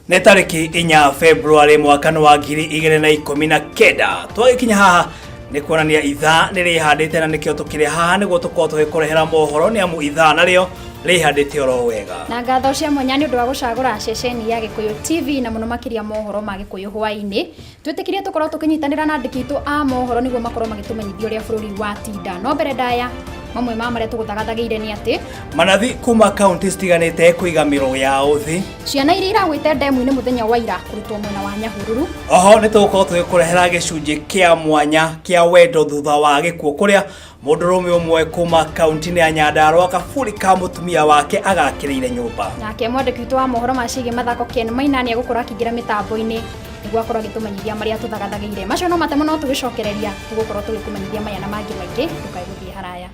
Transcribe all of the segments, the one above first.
Nĩ tarĩki 4 February mwaka nĩ wa 2019. Twagĩkinya haha nĩ kuonania ithaa nĩ rĩhandĩte, na nĩkĩo tũkĩrĩ haha nĩguo tũkorwo tũgĩkũrehera mohoro, nĩ amu ithaa narĩo rĩhandĩte oro wega. Na ngatho cia mwanya nĩ ũndũ wa gũcagũra ceceni ya Gĩkũyũ TV na mũno makĩria mohoro ma Gĩkũyũ hwaĩ-inĩ. Twĩtĩkirie tũkorwo tũkĩnyitanĩra na andĩki aitũ a mohoro nĩguo makorwo magĩtũmenyithia ũrĩa bũrũri watinda. No mbere ndaya, mamwe ma marĩa tũgũthagathagĩire nĩ atĩ Manathi kuma kaunti citiganĩte kũiga mĩro yao thĩ. Ciana iria iragwĩte ndemu-inĩ mũthenya wa ira kũrutwo mwena wa Nyahururu. Oho nĩ tũgũkorwo tũgĩkũrehera gĩcunjĩ kĩa mwanya kĩa wendo thutha wa gĩkuũ, kũrĩa mũndũrũme ũmwe kuma kaunti-inĩ ya Nyandarua kaburi ka mũtumia wake agakĩrĩire nyũmba. Nake mwandĩki witũ wa mohoro ma ciĩgiĩ mathako Ken Maina nĩ egũkorwo akĩingĩra mĩtambo-inĩ nĩguo akorwo agĩtũmenyithia marĩa tũthagathagĩire. Macio no matemo no tũgĩcokereria tũgũkorwo tũgĩkũmenyithia maya na mangĩ maingĩ, ndũkae gũthiĩ haraya.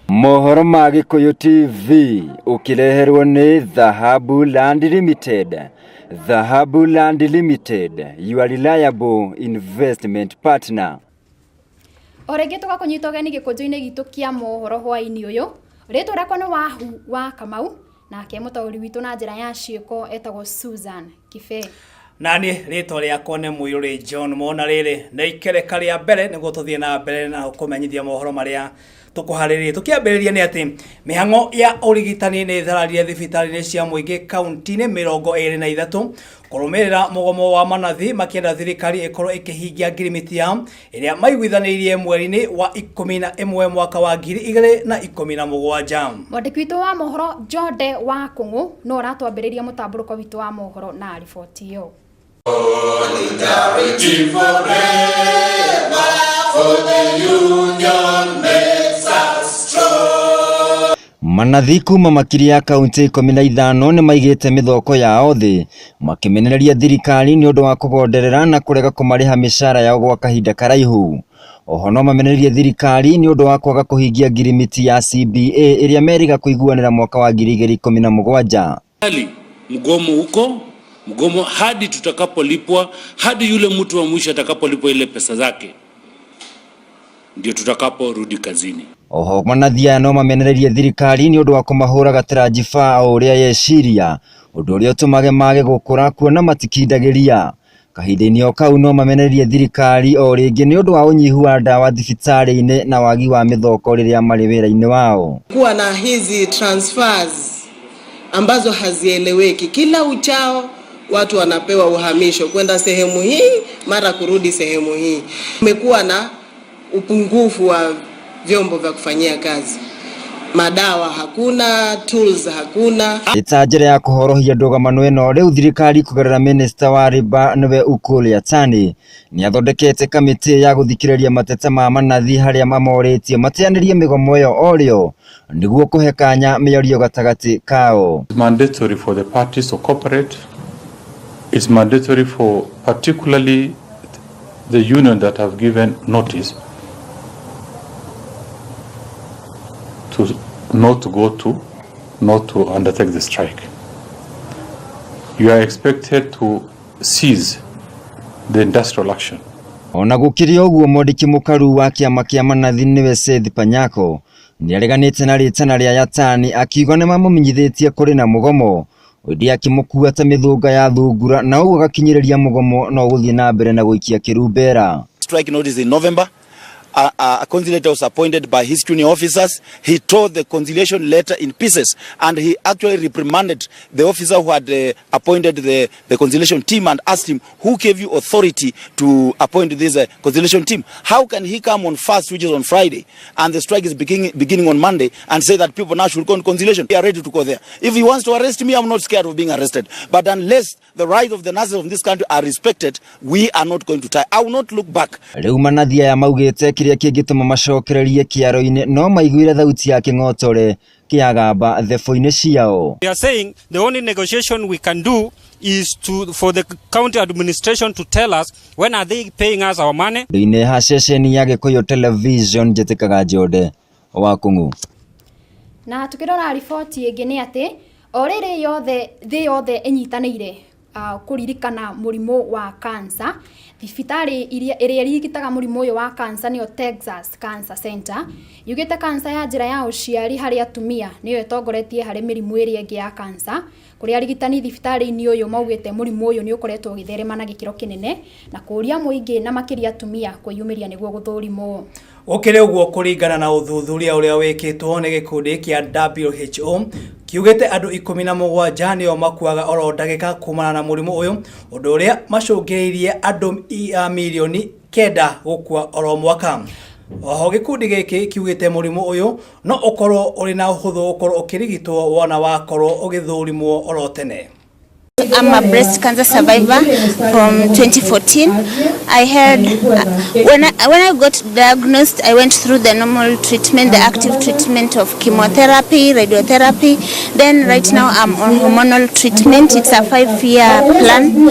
Mohoro ma Gĩkũyũ TV ũkĩreherwo nĩ Dhahabu Land Limited. Dhahabu Land Limited, your reliable investment partner. O rĩngĩ tũgakũnyita ũgeni gĩkũnjo-inĩ gitũ kĩa mohoro hwaĩ-inĩ ũyũ. Rĩtwa rĩakwa nĩ Wahu wa Kamau, nake mũtaũri witũ na njĩra ya ciĩko etagwo Susan Kibe. Nani rĩtwa rĩakwa nĩ Mũirũrĩ John Mona. Rĩrĩ nĩ ikereka rĩa mbere nĩguo tũthiĩ na mbere na kũmenyithia mohoro marĩa tũkũharĩrĩria. Tũkĩambĩrĩria nĩ atĩ mĩhang'o ya ũrigitani nĩ ĩthararire thibitarĩ-inĩ cia mũingĩ kaunti-inĩ 23 kũrũmĩrĩra mũgomo wa manathi makĩenda thirikari ĩkorwo ĩkĩhingia ngirimiti yao ĩrĩa maiguithanĩirie mweri-inĩ wa 11 mwaka wa 2017. Mwandĩki witũ wa mohoro Jonde wa Kũng'ũ no ũratwambĩrĩria mũtambũrũko witũ wa mohoro na riboti ĩyo. Solidarity forever, for the union makes us strong. Manathi kuma makiri ya kaunti 15 nĩ maigĩte mĩthoko yao thĩ makĩmenereria thirikari nĩ ũndũ wa kũgonderera na kũrega kũmarĩha mĩcara yao gwa kahinda karaihu. Oho no mamenererie thirikari nĩ ũndũ wa kwaga kũhingia ngirimiti ya CBA ĩrĩa merĩga kũiguanĩra mwaka wa 2017. Mgomo huko mgomo hadi tutakapolipwa, hadi yule mtu wa mwisho atakapolipwa ile pesa zake, ndio tutakaporudi kazini. Oho manathi aya no mamenererie thirikari nĩ ũndũ wa kũmahũraga taranjiba o ũrĩa yeciria, ũndũ ũrĩa ũtũmage mage gũkũra kuona matikindagĩria. Kahinda-inĩ o kau no mamenererie thirikari o rĩngĩ nĩ ũndũ wa ũnyihu wa ndawa thibitarĩ-inĩ na wagi wa mĩthoko rĩrĩa marĩ wĩra-inĩ wao. Kuwa na hizi transfers ambazo hazieleweki, kila uchao watu wanapewa uhamisho kwenda sehemu hii mara kurudi sehemu hii. Kumekuwa na upungufu wa vyombo vya kufanyia kazi, madawa hakuna, tools hakuna. Ĩta njĩra ya kũhorohia ndũgamano ĩno, rĩu thirikari kũgerera minista wa Labour nĩwe Ukur Yatani nĩathondekete kamĩtĩ ya gũthikĩrĩria mateta ma manathi harĩa mamorĩtie mateanĩrie mĩgomo ĩyo orĩo nĩguo kũhe kanya mĩario gatagatĩ kao. It's mandatory for the parties to cooperate. It's mandatory for particularly the union that have given notice to not to go to, not to undertake the strike. You are expected to cease the industrial action. Ona gũkĩrĩ ũguo, mwandĩki mũkaru wa kĩama kĩa manathi nĩwe Seth Panyako nĩareganĩte na rĩtana rĩa Yatani akiuga nĩmamũmenyithĩtie kũrĩ na mũgomo, ĩndĩ akĩmũkua ta mĩthũnga ya thungura na ũguo agakinyĩrĩria mũgomo no ũgũthiĩ na mbere na gũikia kĩrumbera. Strike notice in November. A conciliator was appointed by his junior officers. He tore the conciliation letter in pieces and he actually reprimanded the officer who had appointed the conciliation team and asked him, who gave you authority to appoint this conciliation team? How can he come on first, which is on Friday, and the strike is beginning on Monday, and say that people now should go on conciliation? We are ready to go there. If he wants to arrest me, I'm not scared of being arrested. But unless the rights of the nurses of this country are respected, we are not going to tie. I will not look back. Rĩu manathi aya maugĩte kĩrĩa kĩngĩtũma macokererie kĩaro-inĩ no maiguire thauti ya kĩng'otore kĩagamba thebũ-inĩ ciao. We are saying the only negotiation we can do is to for the county administration to tell us when are they paying us our money. Thĩinĩ ha ceceni ya Gĩkũyũ Television, njĩtĩkaga Njode wa Kũng'u. Na tukĩrora riboti ĩngĩ nĩ atĩ o rĩrĩ yothe thĩ yothe ĩnyitanĩire. Kũririkana mũrimũ wa cancer. Thibitarĩ iria ĩrĩa ĩrigitaga mũrimũ ũyũ wa cancer nĩyo Texas Cancer Center, yugĩte cancer ya njĩra ya ũciari harĩ atumia nĩyo ĩtongoretie harĩ mĩrimũ ĩrĩa ĩngĩ ya cancer, kũrĩa arigitani thibitarĩ-inĩ ũyũ maugĩte mũrimũ ũyũ nĩ ũkoretwo ũgĩtherema na gĩkĩro kĩnene na kũũria mũingĩ na makĩria atumia kwĩyumĩria nĩguo gũthũrimwo. Gũkĩrĩ ũguo kũringana na ũthuthuria ũrĩa wĩkĩtwo nĩ gĩkundi kĩa WHO kiugĩte andũ 17 nĩo makuaga oro ndagĩka kumana na mũrimũ ũyũ, ũndũ ũrĩa macũngĩrĩirie andũ mirioni 9 gũkua oro mwaka. Oho gĩkundi gĩkĩ kiugĩte mũrimũ ũyũ no ũkorwo ũrĩ na ũhũthũ gũkorwo ũkĩrigitwo wona wakorwo ũgĩthũrimwo oro tene. I'm a breast cancer survivor from 2014. I had when I got diagnosed, I went through the normal treatment, the active treatment of chemotherapy, radiotherapy. Then right now I'm on hormonal treatment. It's a 5-year plan.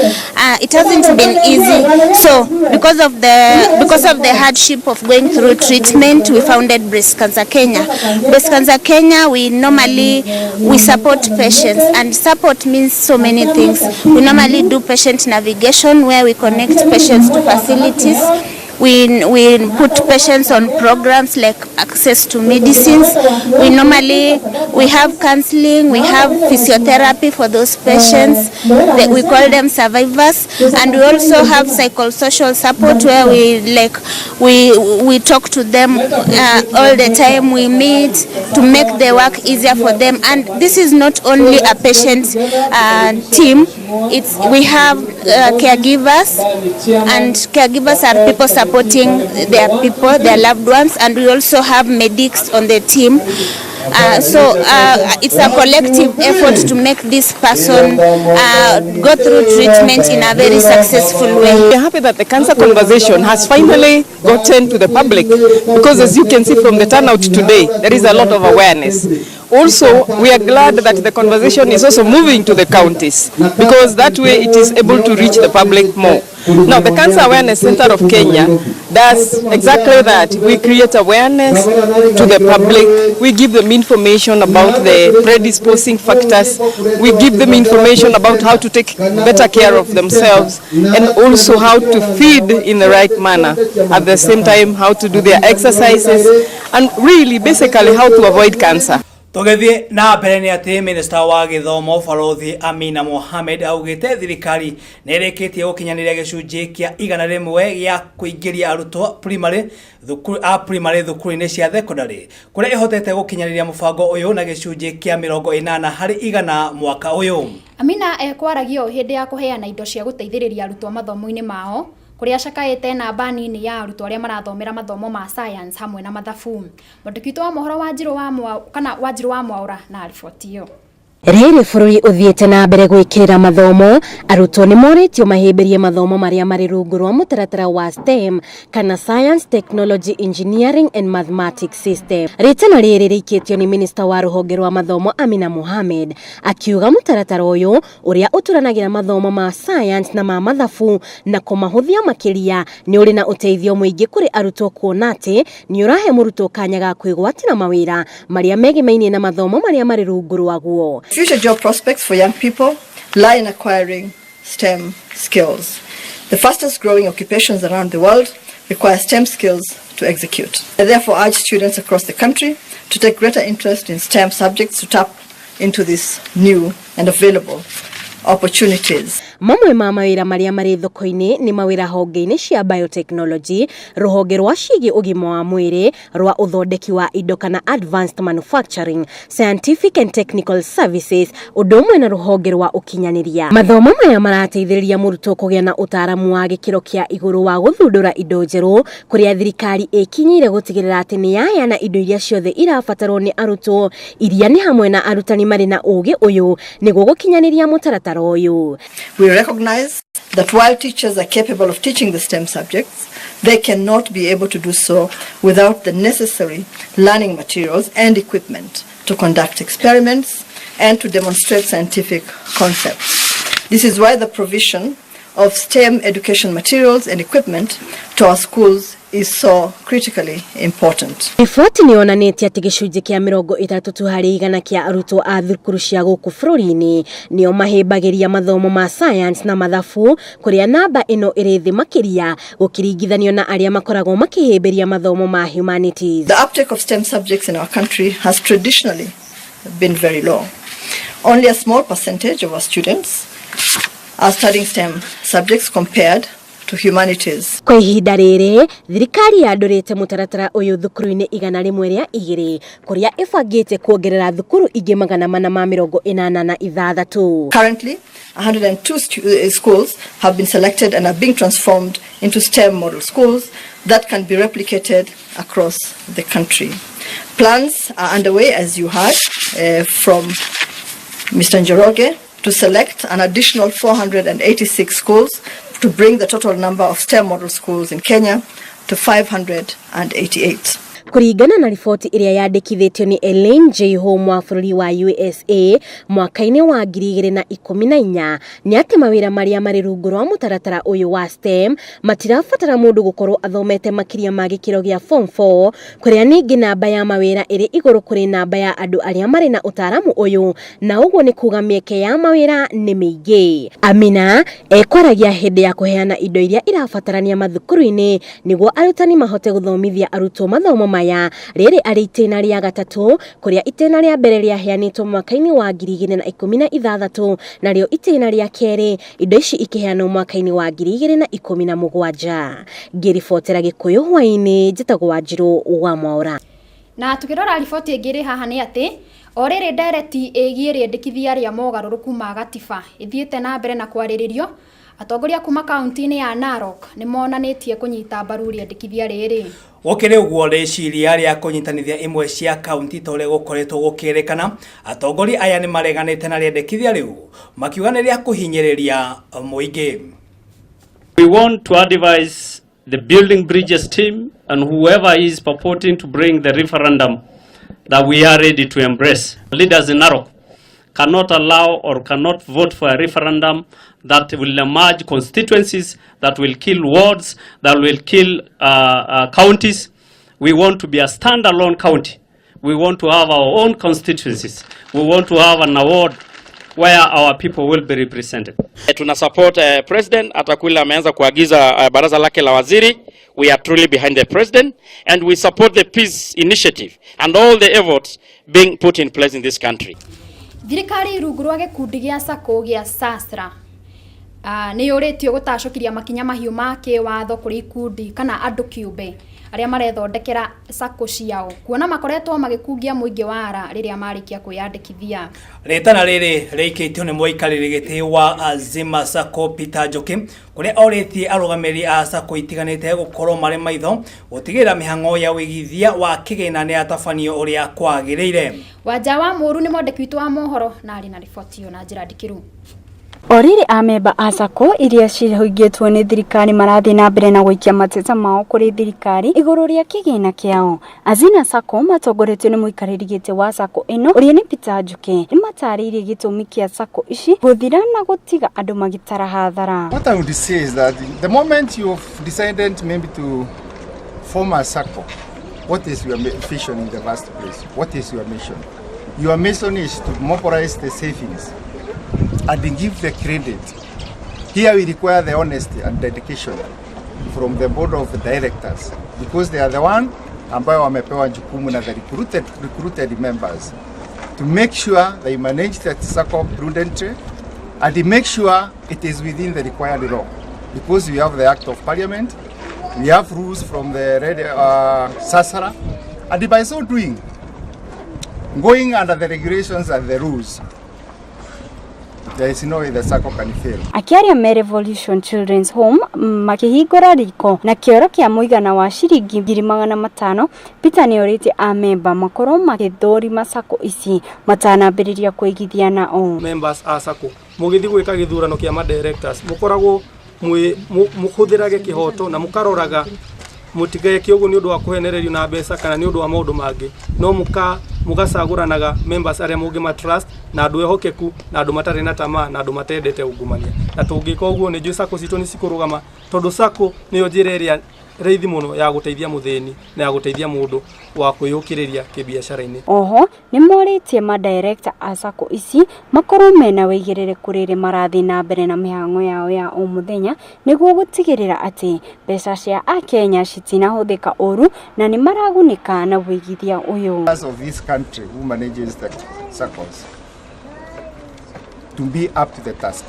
It hasn't been easy. So because of the hardship of going through treatment, we founded Breast Cancer Kenya. Breast Cancer Kenya, we normally we support patients, and support means so many things. We normally do patient navigation, where we connect patients to facilities. We put patients on programs like access to medicines. We normally we have counseling, we have physiotherapy for those patients. That we call them survivors, and we also have psychosocial support, where we like we talk to them all the time. We meet to make the work easier for them. And this is not only a patient team. It's we have caregivers, and caregivers are people supporting their people, their loved ones, and we also have medics on the team. So it's a collective effort to make this person go through treatment in a very successful way. We are happy that the cancer conversation has finally gotten to the public, because, as you can see from the turnout today, there is a lot of awareness. Also, we are glad that the conversation is also moving to the counties, because that way it is able to reach the public more. Now, the Cancer Awareness Center of Kenya does exactly that. We create awareness to the public. We give them information about the predisposing factors. We give them information about how to take better care of themselves and also how to feed in the right manner. At the same time, how to do their exercises and really basically how to avoid cancer. Tũgĩthiĩ na mbere nĩ atĩ minista wa gĩthomo Barothi Amina Mohamed augĩte thirikari nĩ ĩrĩkĩtie gũkinyanĩria gĩcunjĩ kĩa 100 gĩa kũingĩria arutwo primary thukuru a primary thukuru-inĩ cia thekondarĩ, kũrĩa ĩhotete gũkinyanĩria mũbango ũyũ na gĩcunjĩ kĩa 80% mwaka ũyũ. Amina ekwaragia ũũ hĩndĩ ya kũheana indo cia gũteithĩrĩria arutwo mathomo-inĩ mao, kũrĩa acakaĩte namba nini ya arutwo arĩa marathomera mathomo ma science hamwe na mathabu. Mwandĩki witũ wa mohoro Wanjirũ wa Mwa kana Wanjirũ wa Mwaũra na riboti ĩyo. Rĩrĩ bũrũri ũthiĩte na mbere gwĩkĩrĩra mathomo, arutwo nĩ morĩtio mahĩmbĩrie mathomo marĩa marĩ rungu rwa mũtaratara wa STEM kana Science, Technology, Engineering and Mathematics System. Rĩtana rĩrĩ rĩikĩtio nĩ minista wa rũhonge rwa mathomo Amina Mohamed, akiuga mũtaratara ũyũ ũrĩa ũtũranagĩra mathomo ma science na ma mathabu na kũmahũthia makĩria nĩ ũrĩ na ũteithio mũingĩ kũrĩ arutwo, kuona atĩ nĩ ũrahe mũrutwo kanya ga kwĩgwatĩra mawĩra marĩa megemainie na mathomo marĩa marĩ rungu rwaguo. Future job prospects for young people lie in acquiring STEM skills. The fastest growing occupations around the world require STEM skills to execute. I therefore urge students across the country to take greater interest in STEM subjects to tap into these new and available opportunities. Mamwe ma mawĩra marĩa marĩ thoko-inĩ nĩ mawĩra honge-inĩ cia biotechnology, rũhonge rwa ciĩgiĩ ũgima wa mwĩrĩ, rwa ũthondeki wa indo kana advanced manufacturing, scientific and technical services, ũndũ ũmwe na rũhonge rwa ũkinyanĩria. Mathomo maya marateithĩrĩria mũrutwo kũgĩa na ũtaaramu wa gĩkĩro kĩa igũrũ wa gũthundũra indo njerũ, kũrĩa thirikari ĩkinyĩire gũtigĩrĩra atĩ nĩ yaheana indo iria ciothe irabatarwo nĩ arutwo, iria nĩ hamwe na arutani marĩ na ũgĩ ũyũ nĩguo gũkinyanĩria mũtaratara ũyũ. We recognize that while teachers are capable of teaching the STEM subjects, they cannot be able to do so without the necessary learning materials and equipment to conduct experiments and to demonstrate scientific concepts. This is why the provision of STEM education materials and equipment to our schools is so critically important. Riboti nĩ yonanĩtie atĩ gĩcunjĩ kĩa 30% kĩa arutwo a thukuru cia gũkũ bũrũri-inĩ nĩo mahĩmbagĩria mathomo ma science na mathabu, kũrĩa namba ĩno ĩrĩ thĩ makĩria gũkĩringithanio na arĩa makoragwo makĩhĩmbĩria mathomo ma humanities. The uptake of STEM subjects in our country has traditionally been very low. Only a small percentage of our students are studying STEM subjects compared to humanities. Kwa ihinda rĩrĩ, thirikari yandũrĩte mũtaratara ũyũ thukuru-inĩ 102, kũrĩa ĩbangĩte kuongerera thukuru ingĩ 486. Currently, 102 schools have been selected and are being transformed into STEM model schools that can be replicated across the country. Plans are underway, as you heard from Mr. Njoroge, to select an additional 486 schools to bring the total number of STEM model schools in Kenya to 588. Kũringana na riboti ĩrĩa yandĩkithĩtio nĩ Elaine J. Home wa bũrũri wa USA mwaka-inĩ wa 2014, nĩ atĩ mawĩra marĩa marĩ rungu rwa mũtaratara ũyũ wa STEM matirabatara mũndũ gũkorwo athomete makĩria ma gĩkĩro gĩa form 4, kũrĩa ningĩ namba ya mawĩra ĩrĩ igũrũ kũrĩ namba ya andũ arĩa marĩ na ũtaaramu ũyũ, na ũguo nĩ kuga mĩeke ya mawĩra nĩ mĩingĩ. Amina ekwaragia hĩndĩ ya kũheana indo iria irabatarania mathukuru-inĩ nĩguo arutani mahote gũthomithia arutwo mathomo maya, rĩrĩ arĩ itĩna rĩa gatatũ, kũrĩa itĩna rĩa mbere rĩaheanĩtwo mwaka-inĩ wa 2016, narĩo itĩna rĩa kerĩ indo ici ikĩheanwo mwaka-inĩ wa 2017. Ngĩribotera Gĩkũyũ hwaĩ-inĩ, njĩtagwo Wanjirũ wa Mwaũra. Na tukirora riboti ĩngĩ ĩrĩ haha nĩ atĩ o rĩrĩ ndereti ĩgiĩ rĩendekithia rĩa mogarũrũku ma gatiba ĩthiĩte na mbere na kwarĩrĩrio, atongoria kuma kaunti-inĩ ya Narok nĩ monanĩtie kũnyita mbaru rĩendekithia rĩrĩ. Gũkĩrĩ ũguo, rĩciria rĩa kũnyitanithia imwe cia kaunti ta ũrĩa gũkoretwo gũkĩrĩkana, atongoria aya nĩ mareganĩte na rĩendekithia rĩu, makiuga nĩ rĩa kũhinyĩrĩria mũingĩ. We want to advise the Building Bridges team and whoever is purporting to bring the referendum that we are ready to embrace. Leaders in Narok cannot allow or cannot vote for a referendum that will emerge constituencies, that will kill wards, that will kill counties. We want to be a standalone county. We want to have our own constituencies. We want to have an award where our people will be represented. Tuna support president atakula ameanza kuagiza baraza lake la waziri. We are truly behind the president and we support the peace initiative and all the efforts being put in place in this country. Thirikari rungu rwa gĩkundi gĩa SACCO gĩa SASRA nĩ yũrĩtio gũtacũkiria makinya mahiũ ma kĩwatho kũrĩ ikundi kana andũ kĩũmbe arĩa marethondekera SACCO ciao, kuona makoretwo magĩkungia mũingĩ wara rĩrĩa marĩkia kwĩyandĩkithia. Rĩtana rĩrĩ rĩikĩtio nĩ mũikarĩri gĩtĩ wa Azima SACCO Peter Njoki, kũrĩa orĩtie arũgamĩrĩri a SACCO itiganĩte gũkorwo marĩ maitho gũtigĩrĩra mĩhang'o ya ũigithia wa kĩgĩna nĩ yatabanio ũrĩa kwagĩrĩire. Wanja wa Mũru nĩ mwandĩki witũ wa mohoro na arĩ na riboti ĩyo na njĩra ndikĩru. O rĩrĩ amemba a SACCO iria cihingĩtwo nĩ thirikari marathiĩ na mbere na gũikia mateta mao kũrĩ thirikari igũrũ rĩa kĩgĩna kĩao, Azina SACCO matongoretio nĩ mũikarĩri gĩtĩ wa SACCO ĩno ũrĩa nĩ Peter Njuki nĩ matarĩirie gĩtũmi kĩa SACCO ici gũthira na gũtiga andũ magĩtara hathara. What I would say is that the moment you've decided maybe to form a SACCO, what is your vision in the first place? What is your mission? Your mission is to mobilize the savings and give the credit. Here we require the honesty and dedication from the board of directors, because they are the one ambayo wamepewa jukumu na the recruited members to make sure they manage that SACCO prudently and make sure it is within the required law, because we have the Act of Parliament, we have rules from the SASRA, and by so doing, going under the regulations and the rules, there is no way the SACCO can fail. Akiaria me Revolution Children's Home makĩhingũra riko na kĩoro kĩa mũigana wa ciringi 500,000, Peter nĩorĩtie amemba makorwo magĩthũrima SACCO ici matanambĩrĩria kũigithia nao. Members a SACCO mũgĩthiĩ gwĩka gĩthurano kĩa ma directors, mũkoragwo mũhũthĩrage kĩhoto na mũkaroraga mũtigeke ũguo nĩ ũndũ wa kũhenererio na mbeca kana nĩ ũndũ wa maũndũ mangĩ, no mũgacagũranaga members arĩa mũngĩma trust na andũ ehokeku na andũ matarĩ na tamaa na andũ matendete ungumania. Na tũngĩka ũguo nĩ njũĩ SACCO citũ nĩ cikũrũgama, tondũ SACCO nĩyo njĩra ĩrĩa raithi mũno ya gũteithia mũthĩni na ya gũteithia mũndũ wa kwĩyũkĩrĩria kĩbiacara-inĩ. Oho nĩmorĩtie madirekta a sacco ici makorwo mena wĩigĩrĩrĩku rĩrĩ marathiĩ na mbere na mĩhang'o yao ya o mũthenya nĩguo gũtigĩrĩra atĩ mbeca cia akenya citinahũthĩka ũru na nĩmaragunĩka na wĩigithia ũyũ. Of this country who manages the SACCOs to be up to the task.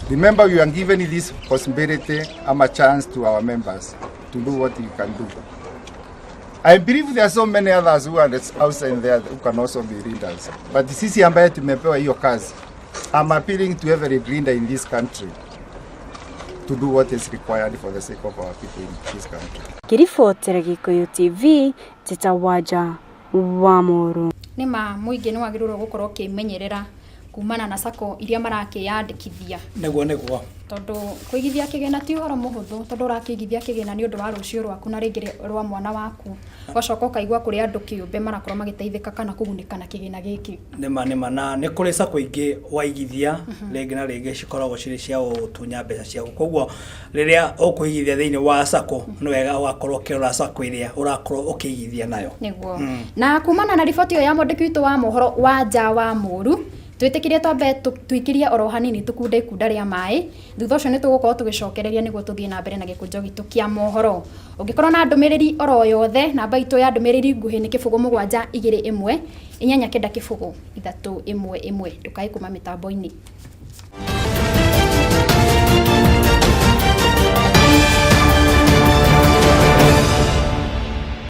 Remember, we are given this possibility and a chance to our members to do what you can do. I believe there are so many others who are outside there who can also be leaders. But sisi ambaye tumepewa hiyo kazi, I'm appealing to every leader in this country to do what is required for the sake of our people in this country. Ngĩribotera Gĩkũyũ TV, Njĩta Wanja wa Mũrũ. Nĩ ma mũingĩ nĩ wagĩrĩirwo gũkorwo ũkĩmenyerera kumana na sacco iria marakĩyandĩkithia. Nĩguo nĩguo. Tondũ kũigithia kĩgĩna ti ũhoro mũhũthũ, tondũ ũrakĩigithia kĩgĩna nĩ ũndũ wa rũciũ rwaku na rĩngĩ rwa mwana waku, ũgacoka ũkaigua kũrĩ andũ kĩũmbe marakorwo magĩteithĩka kana kũgunĩka na kĩgĩna gĩkĩ. Nĩma nĩma, na nĩ kũrĩ sacco ingĩ waigithia rĩngĩ na rĩngĩ cikoragwo cirĩ cia gũtunya mbeca ciaku, koguo rĩrĩa ũkũigithia thĩinĩ wa sacco nĩ wega ũgakorwo ũkĩrora sacco ĩrĩa ũrakorwo ũkĩigithia nayo. Nĩguo. Na kumana na riboti ĩyo ya mwandĩki witũ wa mohoro wa nja wa Mũru, twĩtĩkĩrie twambe tũikĩrie oro hanini tũkunde ikunda rĩa maĩ, thutha ũcio nĩ tũgũkorwo tũgĩcokereria nĩguo tũthiĩ na mbere na gĩkũnjo gitũ kĩa mohoro. Ũngĩkorwo na ndũmĩrĩri oro yothe, namba itũ ya ndũmĩrĩri nguhĩ nĩ 0 7 2 1 8 9 0 3 1 1. Ndũkae kuma mĩtambo-inĩ.